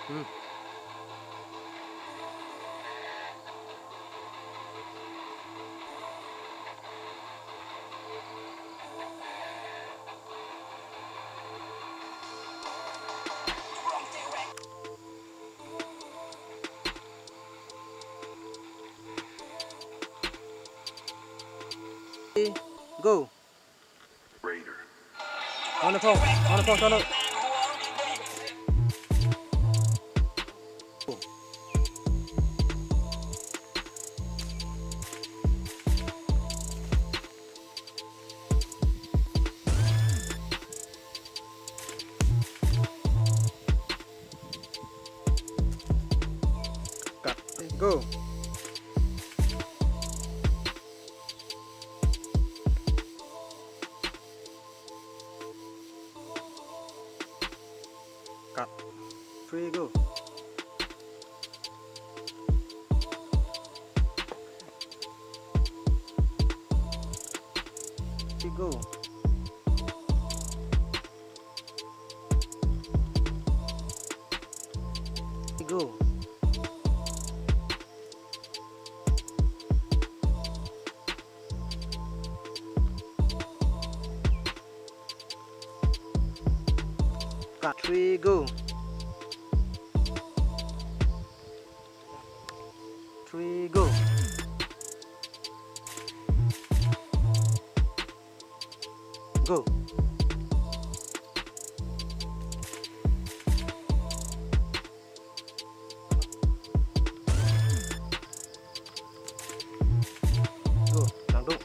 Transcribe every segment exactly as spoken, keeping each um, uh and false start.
Hmm. Go. Raider. On the phone. On the phone, Sonu. Cut. Go. Cut. Three, go. Three, go. Three, go. Cut. Three, go. Three, go. Go. Go, langdun.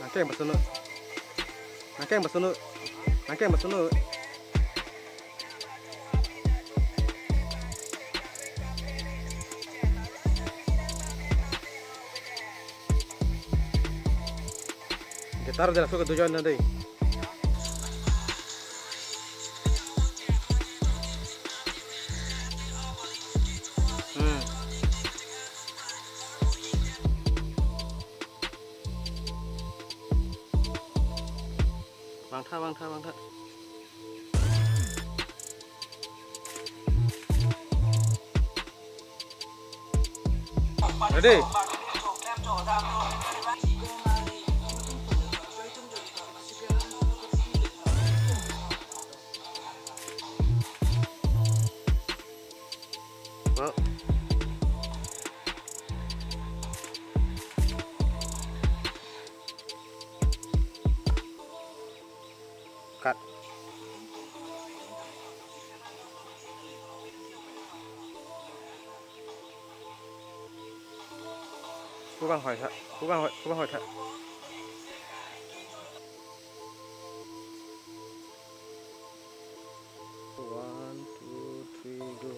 Nangkeng ba Sonu. Nangkeng ba Sonu. Nangkeng ba Sonu. Guitar de la suka dujon na dei. Hmm. Vangtha, vangtha, vangtha. Ready? Well. Cut. Pu vanghoi tha, pu vanghoi, pu vanghoi tha. One, two, three, go.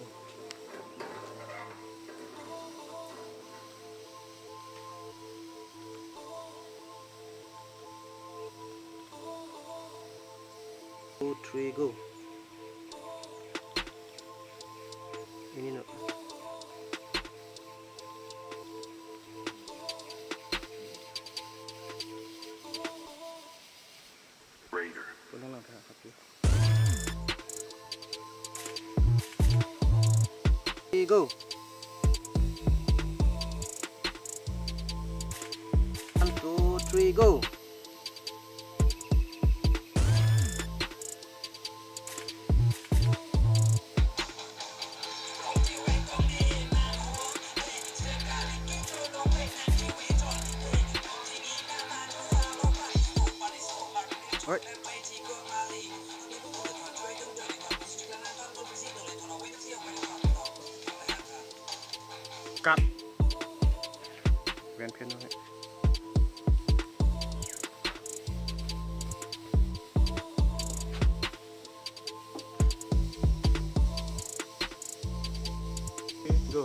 Two, three, go. Ini no. Raider. Pulang lang tha, happy. Three, go. One, two, three, go. Oi. Cut. Ven phen noi. Go.